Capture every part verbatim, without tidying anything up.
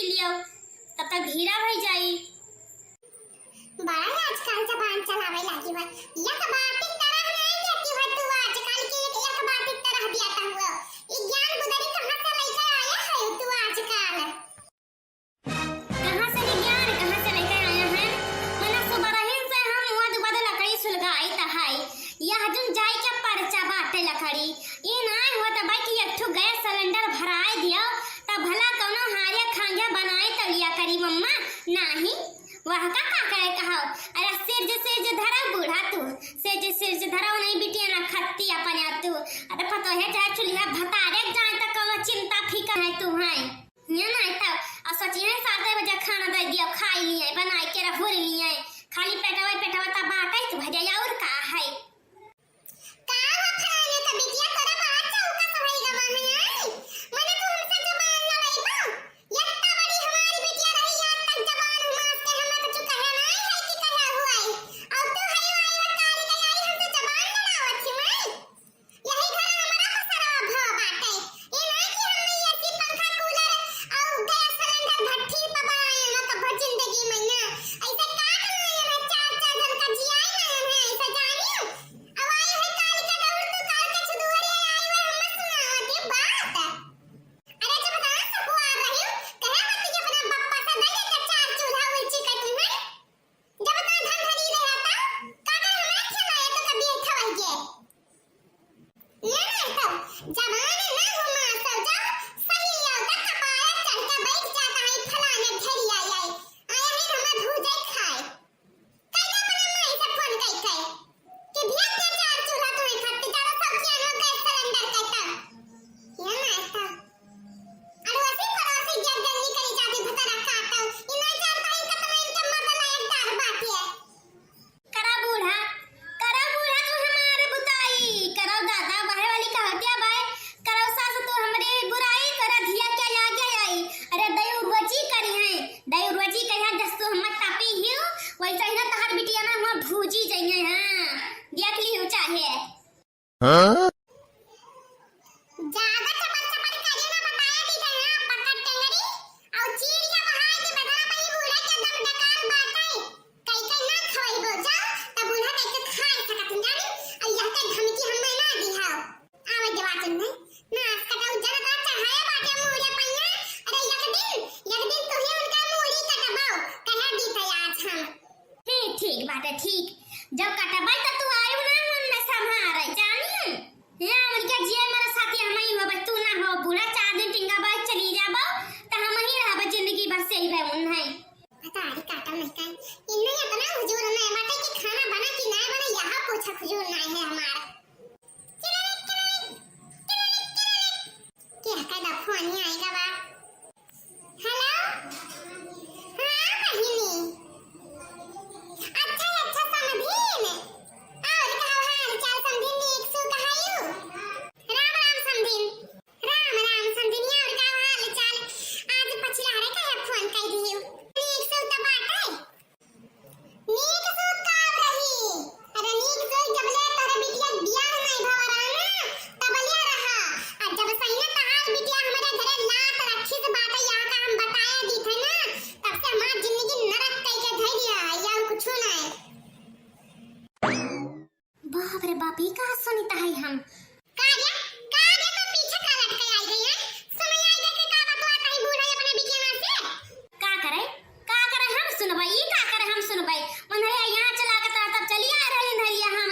लियो, तब तक घीरा होइ जाई। बड़ा आजकल जबान चलावे लागी बा। एक बात की तरह नहीं देती हो तू आजकल की, एक बात की तरह दिया था हुआ। ये ज्ञान गुदरी कहाँ से लेके आया है तू आजकल? कहाँ से विज्ञान, कहाँ से लेके आया है? मने सुबरहिन से हम वद वद लकड़ी सुलगाइत है। यह जुन जाई के परचा बाटे लकड़ी। ई नाय होत बा कि एक ठो गैस सिलेंडर भराए दियो, तब भला कौनो हारे खांगे बनाए तलिया करी मम्मा? नाही, वह का, का करे कहो? अरे सिर्ज, सिर्ज धरा बूढ़ा तू, सिर्ज, सिर्ज धरा नहीं बिटिया ना खत्ती अपने तू। अरे पतो है चाहे चूल्हा भतारे जाए त कौनो चिंता फिकर है तू है। ये नहीं तब, आ सोची है साते बजे खाना दे दियो, खाई लिए, बनाई के रहुर लिए, खाली पेटवा, पेटवा त बाटे तू भैया, और का है? का हो फलाने का बिटिया, तोरा बात चौका सहई गवा है, आई? मने तू हमसे जबान लड़ाई बा? यत्ता बड़ी हमारी बिटिया रही, आज तक जबान हमार से हमें कुछ कहे नहीं है कि कहे हुआ है। और तू है आई और काली के आई हमसे जबान लड़ावत थी, आई? यही घर हमरा पसरवा भवा बाटे। ई ना कि हम एसी, पंखा, कूलर अउर गैस सिलेंडर भट्ठी पर बनाए ना कबो जिंदगी में ना। ऐसे काट लिए ना चार चार जन का जियाई ना है, ऐसे जानियो। अब आई है काल के दौड़ तू काल के छुदुआरी आई हुए हमें सुनावत ये बात। अरे जब दांत हुआ रही, कहे मत कि अपना बप्पा से दे के चार चूल्हा उलची कर तुम्हें। जब तो धन धनी रहा था, काका हमारे खेलाए तो कभी अच्छा वही जे। ये नहीं तो, जवान ना घुमा सो जा, सही लिया उधर कपारा चढ़ के बैठ जाता है फलाने ढेरिया आई। आया है हमें भूजे खाए। कैसे अपने माई से फोन कई कई? कि भेज दे चार चूल्हा तुम्हें खत्ती करो सब किया नो गैस सिलेंडर के तब। ये नहीं तो। अड़ोसी पड़ोसी जब जल्दी करी जाती भतरा काटो। ई नहीं जानता है कितना इनके मर्द लायक दार बात है। करा बूढ़ा, करा बूढ़ा तू हमार बुताई, करा दादा, बाहर वाली कहतिया बाय, करा सास तू हमरे बुराई, करा धिया क्या लागे आई। अरे दई उर्वची करी है, दई उर्वची कही है, जस तू हमर तापी हियो, वैसे ही ना तहार बिटिया ना हुआ भूजी जाइए, हाँ, देख लियो चाहे। हाँ? ज्यादा चपर चपर करी ना, बताया दी गया, पकड़ टेंगरी, और चीर के बहाए के बदला पे ही बूढ़ा के दम डकार बाटे। कई कई ना खवाई बो जाओ, तब बूढ़ा कई के खाए सकत जानी, और यह के धमकी हमें ना दी है। आवे जवाब नहीं, ना आज तक जनता चढ़ाया बाटे मूड़े पैया, अरे एक दिन, एक दिन तू ही उनका मूड़ी कटबाओ, कह दी थे आज हम। ठीक, ठीक बाटे, ठीक। जब कटबै त तू आयु ना मन में संभारे, जानी? हे हमनी के जिए मरे साथी हमही होबै, तू ना हो बूढ़ा, चार दिन टिंगा बाई चली जाबो, त हमही रहबै जिंदगी भर से ही बे उन है। बतारी काटल नहीं काई, इन्हें इतना हुजूर नहीं बाटे कि खाना बना कि नहीं बना, यहाँ पूछा हुजूर नहीं है हमारा। के हका दा फोन ही आएगा बा। हेलो? हाँ बहिनी। अच्छा, अच्छा समधिन। और का हाल चाल समधिन, नीक सु कहायु? राम राम समधिन। राम राम समधिन, और का हाल चाल? आज पछिला रे कहे फोन कर दियो। नीक सु त बाटे। नीक सुख का रही? अरे नीक सुख जबले तोरे बिटिया के बियाह नहीं भवा रहा ना, तबले रहा। आ जब सैया तहार बिटिया हमरे घरे लात रखी से बात यहाँ का हम बताया दी थे ना, तब से हमार जिंदगी नरक कई के धई दिया है, या कुछ नहीं। बाप रे बाप, ई का सुनित है हम? का रे, का रे, तो पीछे का लटके आई गई है? समय आई गई के का बतवा कहीं बूढ़ा अपने बिटिया से? का करे, का करे हम सुनबै, ई का करे हम सुनबै? उन्हें यहाँ चला के तब, तब चली आ रही धरिया हम।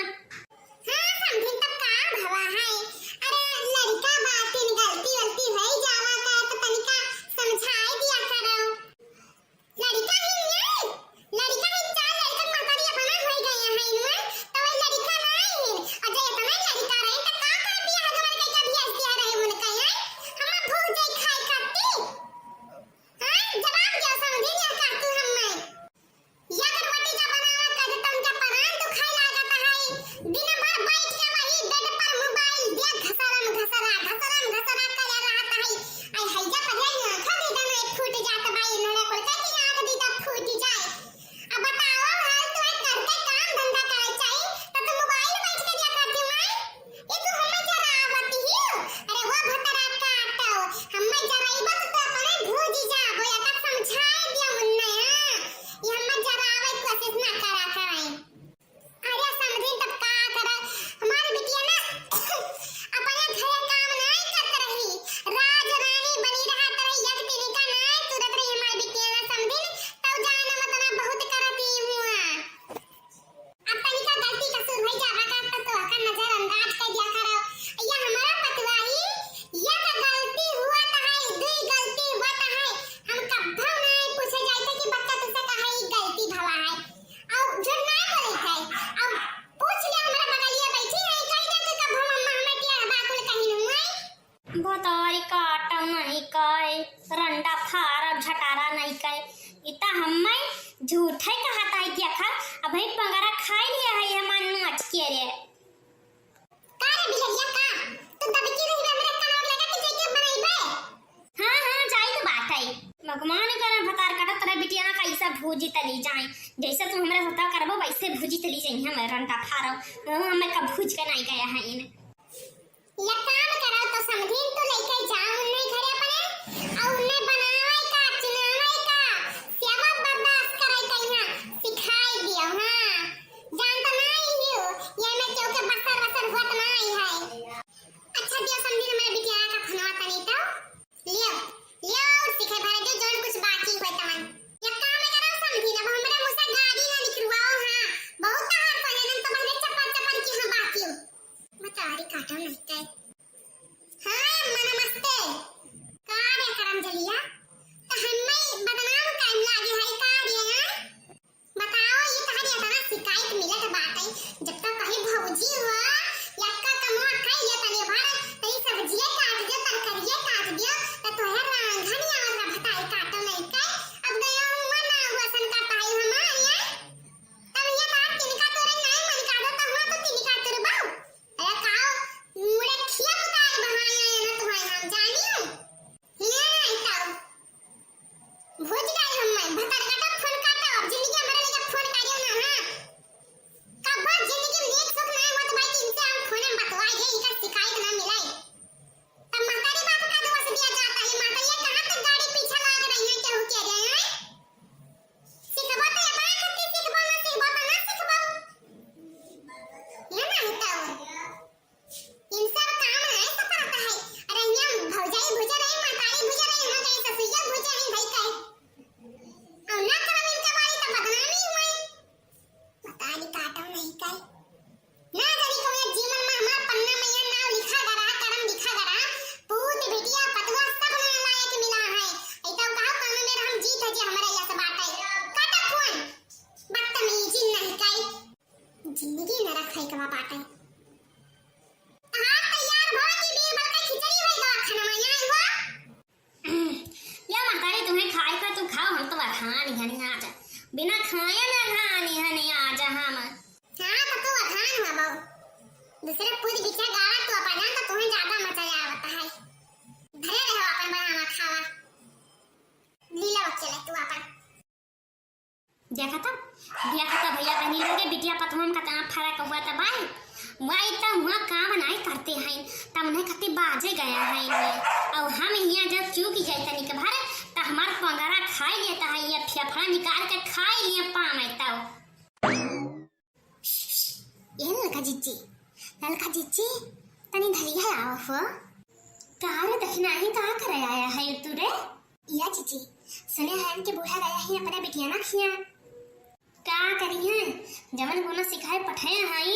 हाँ, समझी तब का भवा है? अरे लड़का बातिन गलती वलती होई जावा का तो तनिका समझाई दिया करो। लड़िका ही नहीं, लड़िका ही चार लड़िका महतारी अपना होई गए हैं इनमें, तो वही लड़िका नहीं है। और जो इतना लड़िका रहे तो हम्मे झूठे कहत है कि अखा अबही पंगरा खाई लिया है हमार नाच के रे। का रे बिलरिया, का तू दबकी रही रे हमरे कानवा लगा के जाके बनइबे? हाँ, हाँ, जाई तो बात है। भगवान करे भतार काटा तोरा बिटिया ना कैसा भूजी तली जाए, जैसे तू हमरे साथ करबो वैसे भूजी तली जाई हमरे रंटा फारो। वो हमें कब भूज के नहीं गया है इन। या काम करो तो समधिन तो लेके जाओ उन्हें घरे अपने, और उन्हें बनावे का, चिनावे का, सेवा बर्दाश्त करे का यहाँ सिखाई दियो। हाँ, जानत नहीं हो, ये में केहू के बसर बसर होत नहीं है। अच्छा दियो समधिन, हमारे बिटिया का फनवा तनी तो लियो, लियो और सीखे भरे जो जौन कुछ बाकी होए तमन। या काम करो समधिन, अब हमरे मुँह से गाली ना निकलवाओ। हाँ, बहुत तहार सहेलन तो भले चपर चपर की हाँ बाकी हो। मतारी काटो नहीं कहे। हाँ, अम्मा नमस्ते। का रे करम जलिया? त हम्मे बदनाम काहे लागे है का रे, हाँ? बताओ, ये तहरी इतना शिकायत मिलत बाटे। जब तक कहीं भौजी हुआ, यक्का कमवा खाई ले तने भर, तनी सब्जिया काट दे, तरकारिया काट दे, त तोहे रांधा नहीं आवत बा, भताई काटो नहीं के। अब गया हुआ ना हुआ सन का पाई हमार, ये? तब ये बात तिनका तोरे नहीं मन का दो, तब हुआ तो तिनका तोरे बाऊ। अरे काओ, मुड़े खिया उतार बहाया है ना तुम्हारे हम जानी हो। हिया नहीं ताऊ। भूज गई हम्मे, भतार काटा फोन काटा, अब जिंदगी हमारे लगे फोन करियो ना, हाँ। कब जिंदगी में नेक सुख नहीं होत भाई, इनसे हम फोन में बतवाई है, इनका शिकायत ना मिलाई। तब महतारी बाप का दोष दिया जाता है, महतारी ये कहाँ तक गाड़ी पीछे लाग रही है, केहू के रहे हैं? सिखबो तो अपना खातिर सिखबो, ना सिखबो तो ना सिखबो। ये नहीं तो। इन सब काम नहीं सफरता है। अरे यहाँ भौजाई भुजे रही, महतारी भुजे रही, हम कहीं ससुइया भुजे रही भाई कहे। और ना करम इनके वाली तो बदनामी हुई। पता नहीं काटो नहीं कहे। ना जानी कौन जीवन में हमार पन्ना में ये नाम लिखा गरा, करम लिखा गरा। पूत बिटिया पतुआ सब ना लायक मिला है। ऐसा कहा काम में हम जीत है जे हमारे यहाँ से बात है। काटा फोन। बदतमीजी नहीं कहे। जिंदगी नरक है कमा बाटे। हाँ, तैयार भो कि बीरबल के खिचड़ी होई गवा खाना में आई हुआ। या महतारी तुम्हें खाए का तू खाओ, हम तो अघान ही हनी आज। बिना खाए में अघान ही हनी आज हम। हाँ, तो तू अघान हुआ बाऊ। दूसरे पूरी बिचा गावा तू अपना तो तुम्हें ज्यादा मजा आवता है। भले रहो अपन बनावा खावा। लीला बच्चे ले तू अपन। देखा था, देखा था भैया बहनी लोग के बिटिया पतोहन का कहाँ फर्क हुआ था भाई। वही तो हुआ काम नहीं करते हैं, तब उन्हें कति बाजे गया है इनमें। और हम यहाँ जब चूक जाए तनिक भर, तो हमार पंगरा खाई लेता है, ये फेफड़ा निकाल के खाई लिए पावे तो। ये ललका जिज्जी, ललका जिज्जी, तनी धरिया आओ हो। का रे दखिनाही, का करे आया है तू रे? या जिज्जी, सुने हैं कि बूढ़ा गया है अपने बिटिया ना खिया। का करी है, जवन गुना सिखाए पठाए हैं,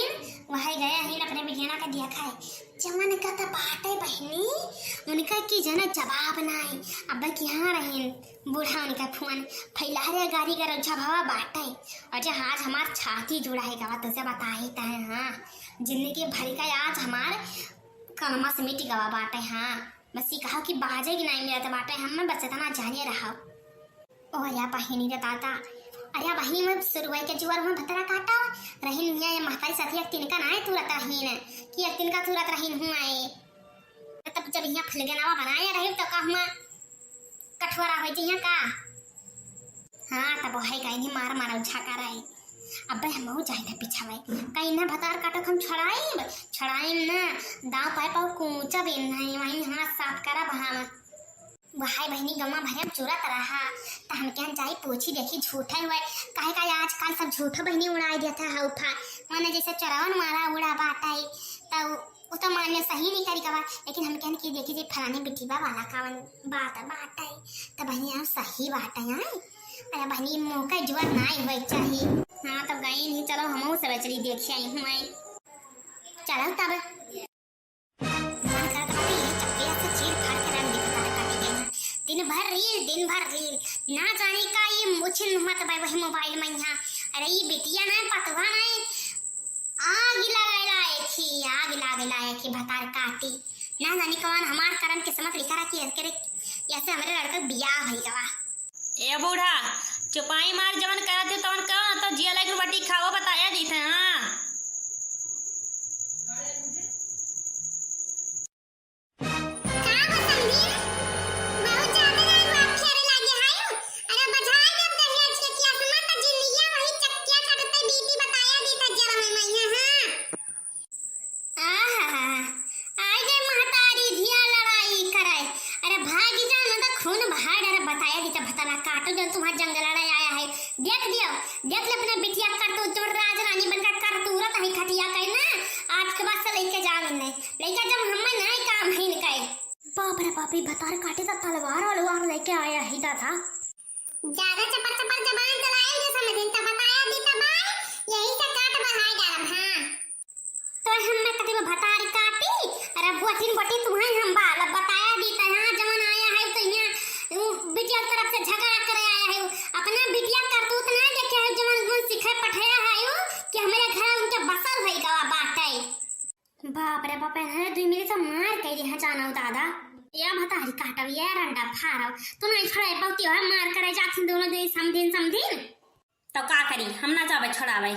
वही गया है अपने बिटिया ना का दिया खाए। जवन का तो बाटे बहनी, उनका की जना जवाब नाई। अब कि यहाँ रहीन, बूढ़ा उनका फुअन फैला रे गाड़ी का झभावा बाटे। और जे आज हमार छाती जुड़ा है गवा, तुझे बताई तय, हाँ, जिंदगी भर का आज हमार कलमा से मिट गवा बाटे, हाँ। बस ये कहा कि बाजे की नहीं मिलत बाटे, हम बस इतना जाने रहा। ओ या बहिनी रे दादा, अरे बहिनी में सुरुवाई के जुआर में भतरा काटा, रही मियाँ या महतारी साथी एक तिनका ना है तुरत रहीन, कि एक तिनका तुरत रहीन हुआ है। तब जब यहाँ फलगनावा बनाए रही तो का हुआ कठोरा हो जी का? हाँ, तब वही कहीं मार मारल छाका रहे। अबे हम जाए थे पिछावे, कहीं ना भतार काटक हम छड़ाई, छड़ाई ना, दाव पाए पाओ कूचा भी नहीं, वहीं हाथ साफ करा बहावा। वहाय बहिनी गौवा भरे में चुरत रहा, त हम कहन जाई पूछी देखी झूठे हुए, काहे का आजकल सब झूठो बहिनी उड़ाई देता है उफा, माने जैसे चोरवन मारा उड़ा बाटे, त उ तो मान ले सही नहीं करी कवा, लेकिन हम कहन कि देखी जे फलाने बिटिया वाला कावन बात बाटे, त बहिनी हम सही बाटे हैं। अरे बहिनी मौका जुआ नाई होए चाहिए। हाँ, तब गई नहीं, चलो हमहू सब चली देखी आई हूँ। चलो तब। मन करत बाटे ये चपेट से चीर फाड़ के रख दी भतार काटी के यहाँ। दिन भर reel, दिन भर reel। ना जाने का ये मुछिन मत बाय वही mobile में यहाँ। अरे ये बिटिया ना, पतवा ना, आग लागे लायक ही, आग लागे लायक ही भतार काटी। ना जाने कौन हमार करम किस्मत लिखा रखी है, करे, ऐसे हमरे लड़का बियाह होई गवा। ए बूढ़ा, चुपाई मार, जवन करत हो तवन करो, ना तो जिया लाइक रोटी खाओ, बताया दीत है, हाँ। का हो समधी? बहुत ज्यादा ना बात खेले लागे हायो। अरे बजाए जब दहेज के किया सुना तो जिंदगिया वही चक्किया चढ़ते बीती बताया दीत है जरा में मैया, हाँ। आहा, आइ गए महतारी धिया लड़ाई कराए। अरे भागी जा, ना तो खून बहाए डारे, बताया दीत है भतारा काटो, जब तुम्हार जंग लड़ाए आया है। देख दियो, देख ले अपने बिटिया करतूत, जो राजरानी बनकर करतूरत है खटिया कहे ना, आज के बाद से लेके जाओ इन्हें। लेके जब हमें नहीं काम है इनका। बाप रे बाप, ई भतार काटे तो तलवार अलवार लेके आया है दादा। ज्यादा चपर चपर जबान चलाए जे समधिन, तो बताया दीत है, यही से काट बहाए डारब, हाँ। तो हम मैं कथी में भतारी काटी? अरे बोटिन बोटी तुम्हें हम बाल बताया दीत है, हाँ, जवन आया है तो यहाँ, उ, बिटिया की तरफ से झगड़ा करे आया है, अपना बिटिया करतूत ना देखे है, जवन गुण सिखाए पठाया है उ, कि हमारे घर उनके बसल है गवा बाटे। बाप रे बाप, अरे दुई मिली तो मार कह दिया जाना दादा। या भतारी काटब, या रंडा फारब, तू नहीं छोड़े बहुती है, मार करे जाथिन दोनों दिन समधिन समधिन। तो का करी, हम ना जाबे छोड़ावे।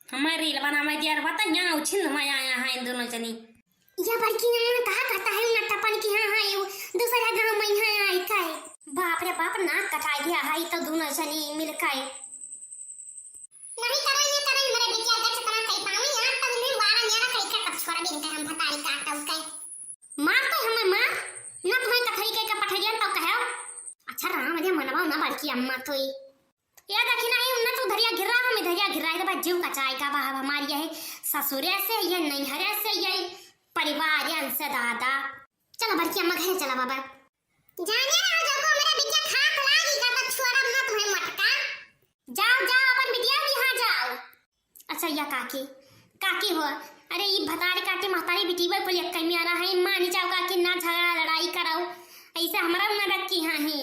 हमें रील बनावे दिया, बता यहाँ उछिन में आया है इन दोनों जनी। या बड़की यहाँ कहा कहता है नट्टापन की, हाँ, हाँ, ये दूसरा गाँव में यहाँ आई का है। बाप रे बाप, नाक कटाई दिया है तो दोनों जनी मिल के। नहीं करो, ये करो, मेरे बिटिया देख कितना कई पाऊँ, यहाँ तक मैं बारह न्यारा कई का कब छोड़ बिन के हम भतारी काटब के। मार तो हमें मार, ना तुम्हें कथरी के का पठरिया तो कहो। अच्छा राम, अरे मनवा ना बड़की अम्मा तो ही। या देखी ना, ये उन्ना तू धरिया गिर्रा, हम धरिया गिर्रा, ये तो बस जीव कचाई का बहाव हमारी है। ससुरे से, ये नैहरे से, ये परिवार, ये अंश दादा। चलो बड़की अम्मा घरे चला बाबा। जाने रहो जो को मेरा बिटिया खात लागी का तो छोड़ब ना तुम्हें मटका। जाओ, जाओ, अपन बिटिया के यहाँ जाओ। अच्छा या काकी, काकी हो, अरे ई भतारी काटी महतारी बिटिया कुल एक में आ रहा है, मानी जाओ काकी ना झगड़ा लड़ाई कराओ, ऐसे हमरा ना रखी हाँ ही।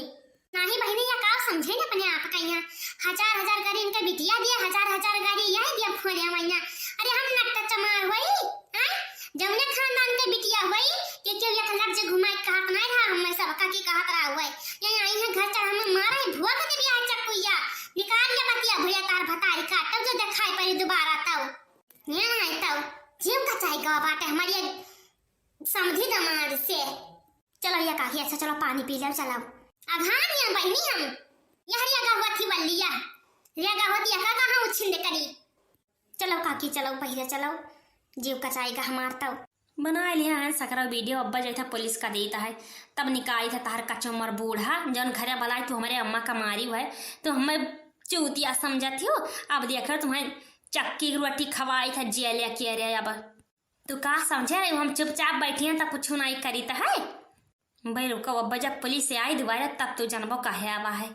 नाही बहिनी, या का समझे न अपने आप का, यहाँ हजार हजार गारी इनके बिटिया दिया, हजार हजार गारी यही दिया फोरिया मैया। अरे हम नट्टा चमार होई, हैं? जौने खानदान के बिटिया होई, के केहू एक लफ्ज घुमाई कहत नहीं रहा, हम सब का की कहत रहा हुए। ये आई है घर चढ़ा में मारे भुआ के दिया चक्कुइया, निकाल ले बतिया भैया तार भतारी का, तब जो दिखाई पड़ी दोबारा तब। ये नहीं तब, जीव का चाहे गवा बाटे हमारी ये समधी दमाद से। चलो या काकी, अच्छा चलो पानी पी लो, चलो। अघान या बहिनी हम। यह रिया गहुआ थी बल्लिया। रिया गहुआ थी यका कहाँ उछिंद करी। चलो काकी, चलो पहिले चलो। जीव कचाई का हमार तब। बनाए लिया है सकरा वीडियो, अब्बा जैसा पुलिस का देता है। तब निकाली था तार कचमर बूढ़ा, जौन घरे बलाई तू हमारे अम्मा का मारी हुआ है, तो हमें चूतिया समझत हो। अब देख रहे तुम्हें चक्की की रोटी खवाई था जेल या किया रे अब। तू का समझे रही, हम चुपचाप बैठी हैं, तब कुछ नहीं करी तो है। भाई रुको, अब जब पुलिस से आई दोबारा, तब तू जनबो काहे आवा है।